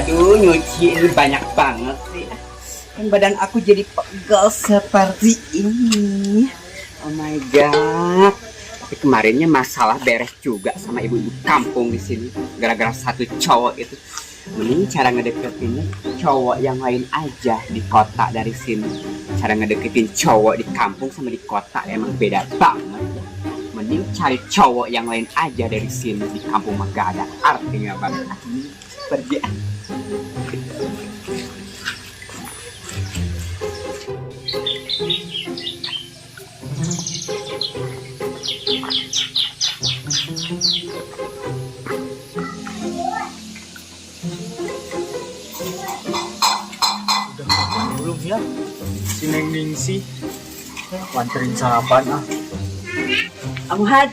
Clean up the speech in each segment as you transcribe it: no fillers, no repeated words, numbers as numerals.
Aduh, nyuci ini banyak banget sih. Kan badan aku jadi pegel seperti ini. Oh my God. Tapi kemarinnya masalah beres juga sama ibu-ibu kampung di sini. Gara-gara satu cowok itu. Mending cara ngedeketinnya cowok yang lain aja di kota dari sini. Cara ngedeketin cowok di kampung sama di kota emang beda banget ya. Mending cari cowok yang lain aja dari sini, di kampung mah gak ada artinya banget. Pergi. Udah makan belum ya? Si Neng Ningsih. Wanterin sarapan ah. Amuhad,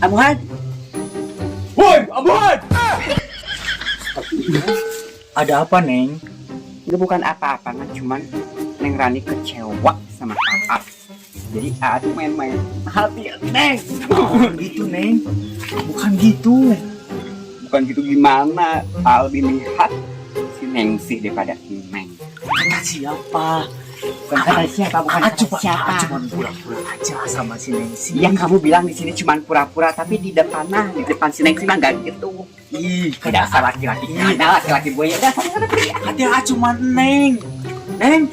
Amuhad. Woi, Amuhad! Ada apa, Neng? Itu bukan apa-apa, kan cuman Neng Rani kecewa sama Aa. Jadi Aa tuh main-main hati Neng. Bukan gitu, Neng. Bukan gitu. Bukan gitu gimana? Aa lebih melihat si Nengsih daripada Neng. Kata siapa? Bukan kata siapa, bukan Aa kata cuma, siapa. Aa cuma pura-pura aja sama si Nengsih. Yang kamu bilang di sini cuman pura-pura, tapi di depan mah, di depan si Nengsih mah nggak gitu. Ih, Tidak asal laki-laki, Ih. ada laki-laki buaya. Udah, sana sana pergi. Hati Aa cuma Neng. Neng.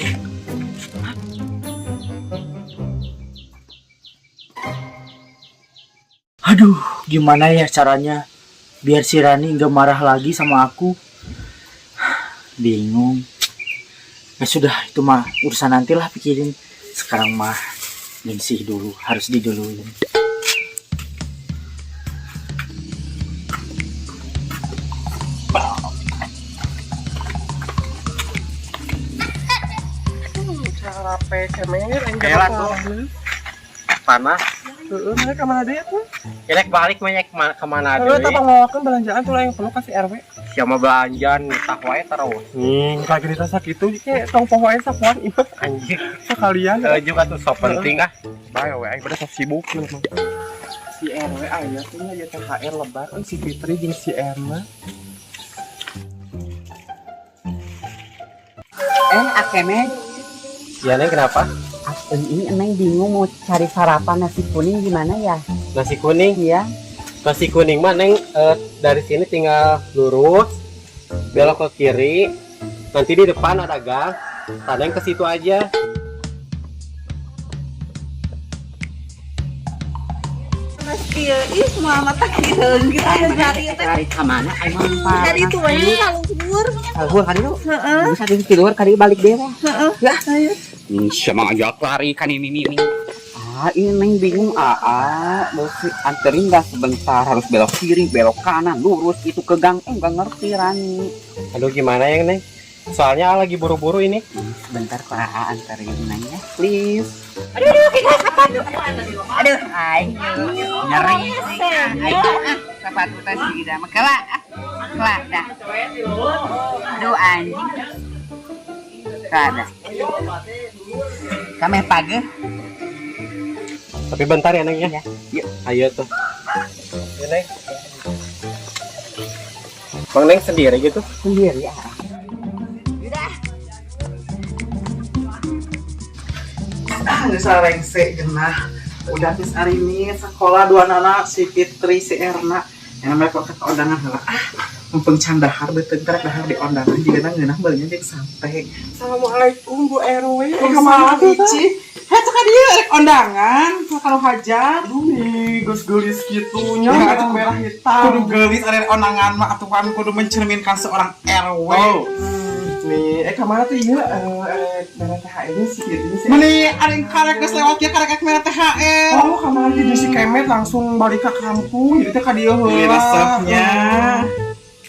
Aduh, gimana ya caranya biar si Rani nggak marah lagi sama aku? Bingung. Ya sudah, itu mah urusan nantilah pikirin. Sekarang mah Ningsih dulu, harus diduluin. Capek kemer aing Kayak tuh. Panas. Heeh, mereka kemana deui tuh? Elek balik banyak kemana Heeh, deui? tah pangawakeun belanjaan tuh yang perlu kasih RW. Siapa belanjaan tah wae terus. Nih, lagi ditasa kitu ke tong poho wae sapuan ieu Anjir. sekalian. Eh juga tuh sok penting ah. Bae we aing pada sok sibuk mah. Si RW aya tuh nya THR lebar euy si Fitri jeung si Erna. Akemet. Ya Neng kenapa? Ini Neng bingung mau cari sarapan nasi kuning gimana ya? Nasi kuning. Iya. Nasi kuning mah Neng dari sini tinggal lurus belok ke kiri. Nanti di depan ada gang. Tah Neng ke situ aja. Kieu ih moal mata kieu gitu nyari teh. Cari ke mana? Aing mah Dari itu we kaluhur. Kaluhur kali lu. Heeh. Bisa di luar kali balik deh. Heeh. Ya. Siapa ngajak lari kan ini nih. Ah, ini Neng bingung mau si anterin dah sebentar, harus belok kiri, belok kanan, lurus itu ke gang. Nggak ngerti Rani. Aduh gimana ya Neng? Soalnya lagi buru-buru ini. Sebentar Pak Aa anterin Neng ya, please. Aduh, aduh, kita sepatu. Aduh, aing nyeri. Aing sepatu tas kita mekela. Kela dah. Aduh anjing. Kada. Kami pagi. Tapi bentar ya Neng ya. Iya. Yuk. Ayo tuh. Ya, Neng. Bang Neng sendiri gitu? Sendiri ya. Ah, geus rengse genah. Udah geus hari ini sekolah dua nana si Fitri si Erna. Yang namanya kok ke undangan heula. Ah, mumpung can dahar beuteung teh dahar di undangan jigana ngeunah beunya jeung santai. Assalamualaikum Bu RW. Kumaha Ici? Heh cek dieu rek undangan kalau hajat. Ih, geus geulis kitu nya Ya, atuh merah hitam. Kudu geulis ada undangan mah atuh kan kudu mencerminkan seorang RW. Oh. Nih, kemana tuh iya? Merah THR ini si Fitri si Meni ada yang karek geus lewat kieu karek merah THR. Oh, kemana jadi si Kemet langsung balik ke kampung, jadi teh ka dieu heula. Ini resepnya.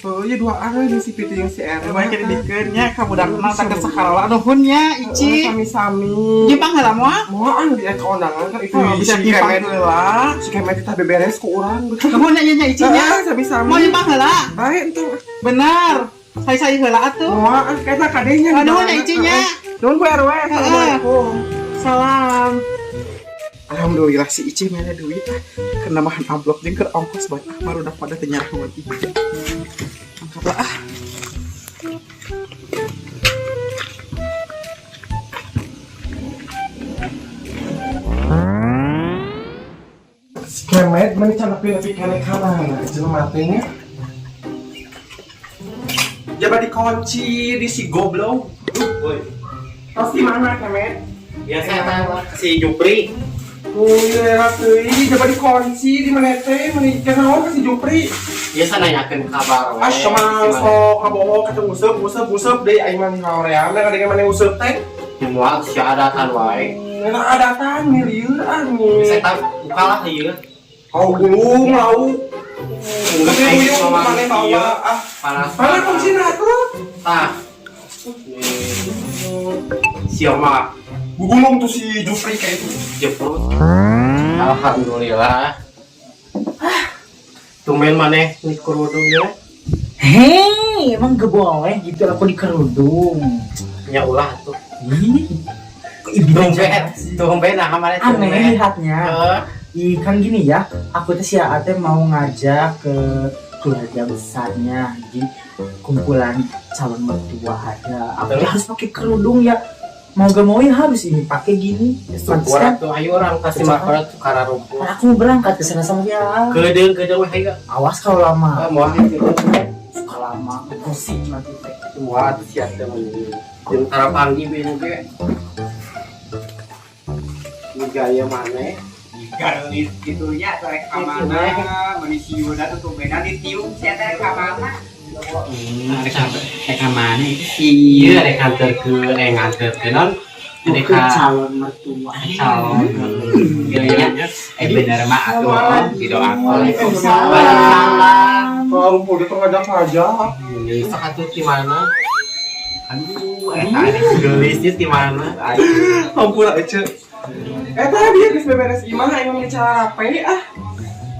Oh, iya dua arah jeung si Fitri jeung si Erna. Baik dibikeun nya ka budak kenal teh sakarala nuhun nya Ici. Sami-sami. Nyimpang heula moal? Moal anu di ka undangan kan itu Oh, bisa si nyimpang Kemet. heula. Si Kemet teh beberes ku urang. Nuhun nya nya Ici nya. Heeh, sami-sami. Mau nyimpang heula? Bae entuh. Benar. Sai-sai heula atuh. Moal eta kadenya. Nuhun nya Ici nya. Nuhun Bu RW. Assalamualaikum. Salam. Alhamdulillah si Ici mere duit ah. Kena mahan amplop jeung keur ongkos bae ah baru pada teu nyarahoan Ici. Angkatlah ah. Kemet meni can nepi-nepi keneh ka mana jelema teh nya? Jaba dikunci di si goblok. Woi, Pasti mana Kemet? Biasa eta si Jupri. Oh iya teuing, jaba dikunci di mana teh, meni kenaon ka si Jupri? Biasa nanyakeun kabar we. Ah, sama sok ngabohong kata nguseup, nguseup, nguseup deui aing mah hoream da kadang mana nguseup teh. Moal si adatan wae. Enak adatan nih lieur ah nih. Bisa eta bukalah ieu. Kau gulung lauk. Enggak Gede aing uyung mah mana bawa ah. Panas. Mana kuncina tuh? Tah. Nih. Siapa? Gulung tuh si Jupri kayak itu. Jeput. Alhamdulillah. Tumben maneh nih kerudung ya. Hei, emang gak boleh gitu aku di kerudung. Nya ulah tuh. Ih, kok ibu Tumben, tumben nah maneh aneh tumben. lihatnya. Heeh. Ih, kan gini ya, aku tuh si Ate mau ngajak ke keluarga besarnya, jadi kumpulan calon mertua ada. Aku Terus? harus pakai kerudung ya. Mau gak mau ya harus ini pakai gini. Pantes Syukur kan? atuh ayo urang kasih makan tukar rumput. Kan aku mau berangkat ke sana sama dia. Kedeung kedeung we hayu. Awas kalau lama. Ah, moal hayu. Suka lama, gosip nanti teh. Wah, atuh sia teh mun. Jeung tara panggi we ge. Ini gaya maneh. Garis gitunya rek ka mana meni si Yuna tuh tumbenan ditiung sia teh rek ka mana? Rek ka mana itu si Iya, rek nganterkeun, eh nganterkeun non. Rek Ke ka calon mertua. calon. Iya, iya. Eh bener mah atuh didoakeun. Waalaikumsalam. Kalau udah tuh ngajak-ngajak. Ini sok atuh di mana? Aduh, Eta gelisnya di mana? Ampun aja. Eh tadi dia geus beberes imah aing mah cara rapi ah.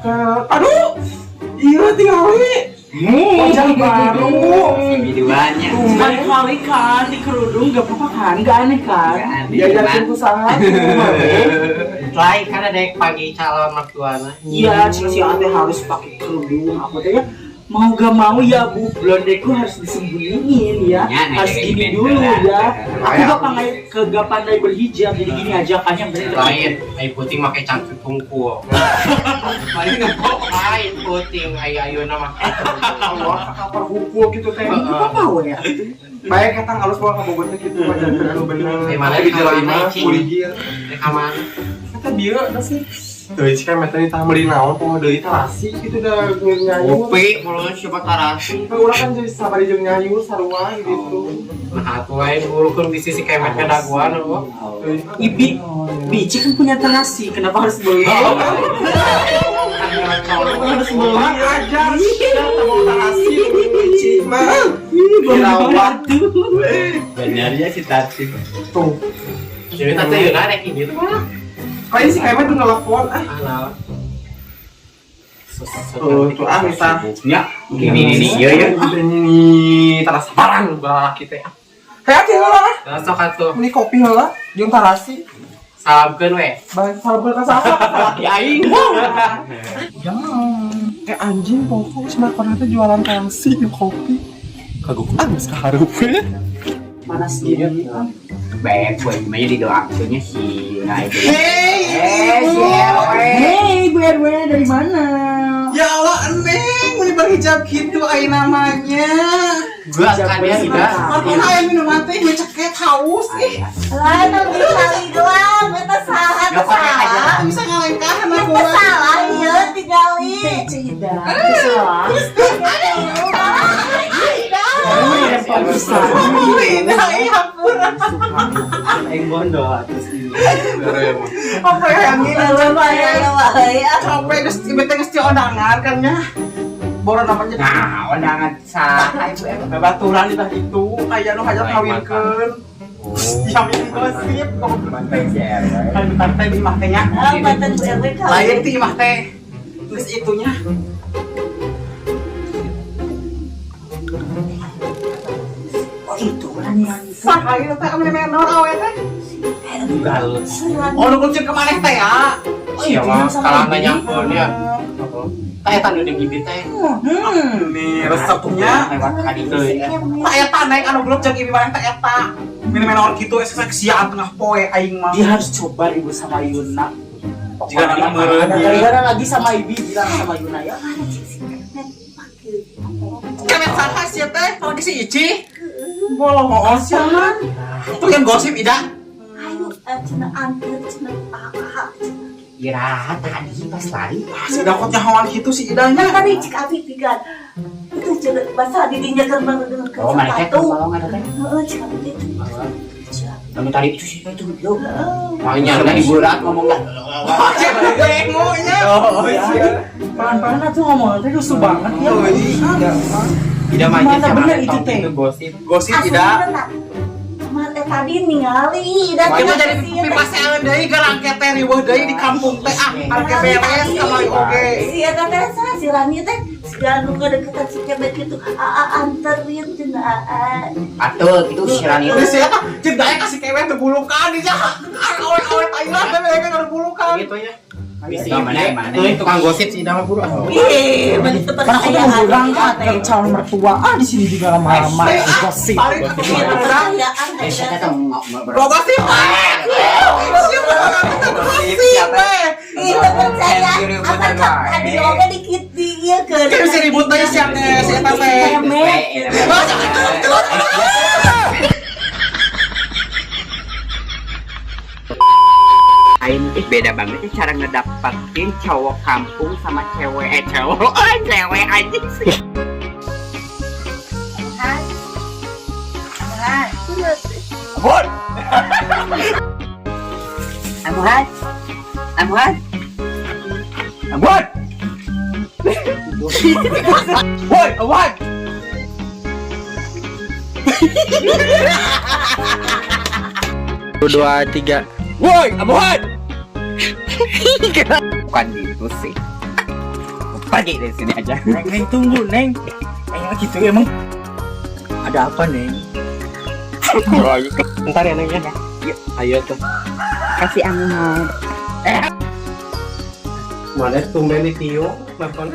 Ke aduh. Iya tinggali. Wajah baru. Si biduannya. Sekali-kali kan di kerudung gak apa-apa kan, gak aneh kan? Diajakin usaha Lain kan ada yang pagi calon mertuana. Iya, cuma si Ate harus pakai kerudung. Aku teh ya mau gak mau ya bu, blondeku harus disembunyiin ya, Ya, harus kayak gini gitu dulu lah. ya. Aku gak pandai, gak pandai berhijab, jadi gini aja kan yang penting Lain, ai puting make cangcut tungkul. Paling ngebok. Lain puting ai ayeuna mah. Allah kapar hukum gitu teh. Itu apa we ya? Baik kata halus bawa ka Bogor teh gitu wajan anu bener. Di mana Tapi di jero imah Cing? kuligir. Rek ka mana? Kata bieu da sih. Tuh, si kemet teh tah meuli naon poho deui tarasi gitu da nyayur. Kopi, mulut coba tarasi. Urang kan jadi sabari jeung nyayur sarua gitu. Nah, atuh lain burukeun bisi si kemet ke daguan eueuh. Ibi, Bici kan punya terasi, kenapa harus beli? Harus Beli aja sih, mau tarasi Bici mah. Dirawat. Bener ya si Tati. Tuh. Jadi tante Yuna rek ini tuh mah. Kayaknya si Kemet tuh nelfon ah. Ah, nah. Tuh, tuh ah minta. Ya, gini nih, iya ya. Ini terasa barang beralaki teh. Kayak apa lah? Nah, sok atuh. Ini kopi lah, jeung tarasi. Salamkeun we. Bang sabar ka saha? Laki aing. Eh anjing pokok si Markona teh jualan tarasi jeung kopi. Kagok ah geus kahareup we. Panas gini. Baik, buat gimana didoakeunnya si Yuna itu. Hei, Eh, si RW. Hei, Bu RW dari mana? Ya Allah, Neng, mau berhijab gitu ai namanya. Gua kan ya udah. Markona aya minuman teh ngeceket haus ih. Lah, tapi kali doang, eta salah, Nggak pakai aja. salah. Bisa ngalengkahan aku. Eta salah ieu tingali. Cida, salah. Aing bondo atuh sih. Apa yang ini Lumayan, capek geus bete geus undangan kan nya. Boro namanya Nah, undangan saha ibu RW. Babaturan di tah itu aya nu hayang kawinkeun. Ya min gosip Mantan si RW. Kan bentar teh di imah teh nya. Mantan Bu RW kali. Lain ti imah teh. Geus itunya. Oh, itu kan yang Saha ieu teh ame menor awe teh. Galut. Oh nu kuncir ke maneh teh ya. Oh, itu Iya mah yang sama kalah Ibi. nanyakeun ya. Tah eta nu jeung ibi teh. Nih resepnya. Lewat kali itu ya. Tak eta naik anu grup jeung ibi maneh teh eta. Min menor kitu es siaan tengah poe aing mah. Dia harus coba ibu sama Yuna. Jika anak meureun. Ada gara-gara lagi sama Ibi bilang sama Yuna ya. Mana cik si Kemet panggil. Kemet saha sih teh? Kalau si Ici. Bolong oh sia mah. Tuh yang gosip Ida. Ayo cenah anter cenah aa. Ira tadi pas lari. Si Ida kok nyahoan gitu si Idanya. Nah tadi cik abi pikan. Itu cenah bahasa didinya keur ke Oh, mana teh sepatu. tolong ada teh. Heeh, cik abi teh. Kamu tadi itu sih itu itu. Heeh. Makanya udah ibu ngomong lah. Cek bengonya. Oh iya. Pelan-pelan tuh ngomong teh lusuh banget ya. Oh iya. Ida mah Gimana aja bener itu teh? itu gosip. Gosip Ida. Mate tadi ningali dan Kita jadi pipasean deui garangke teh riweuh deui di kampung teh ah arek beres kamari oge. Si eta teh saha si Rani teh siga nu ngedeketan si Kemet gitu. Aa anterin cenah aa. Atuh itu si Rani. Geus ya tah jeung daek ka si Kemet teu bulukan di jaha. Awe-awe Thailand teh mereka ngerbulukan. Gitu ya. Bisi Mana, mana? Tuh tukang gosip si Ida mah buru. Ih, bener Karena aku tuh mau berangkat ke calon mertua. Ah di sini juga lama-lama gosip. Paling aku urang Eh, siapa tahu nggak gosip wae. Siapa gosip we. Ih, percaya apa tadi oge dikit di ieu keur. Kayak bisa ribut deui sia teh si eta teh. Kemet. Aing ih beda banget sih cara ngedapetin cowok kampung sama cewek cowok cewek aja sih. Amuhan. Amuhan. Amuhan. Amuhan. Woi, Amuhan. Dua tiga. Woi, Amuhan. Bukan gitu sih. Aku pergi dari sini aja. Neng, Neng tunggu Neng. Neng gitu emang ada apa Neng? Bentar ya Neng ya. Ayo tuh. Kasih Amuhan. Mana tumben di Tio nelfon.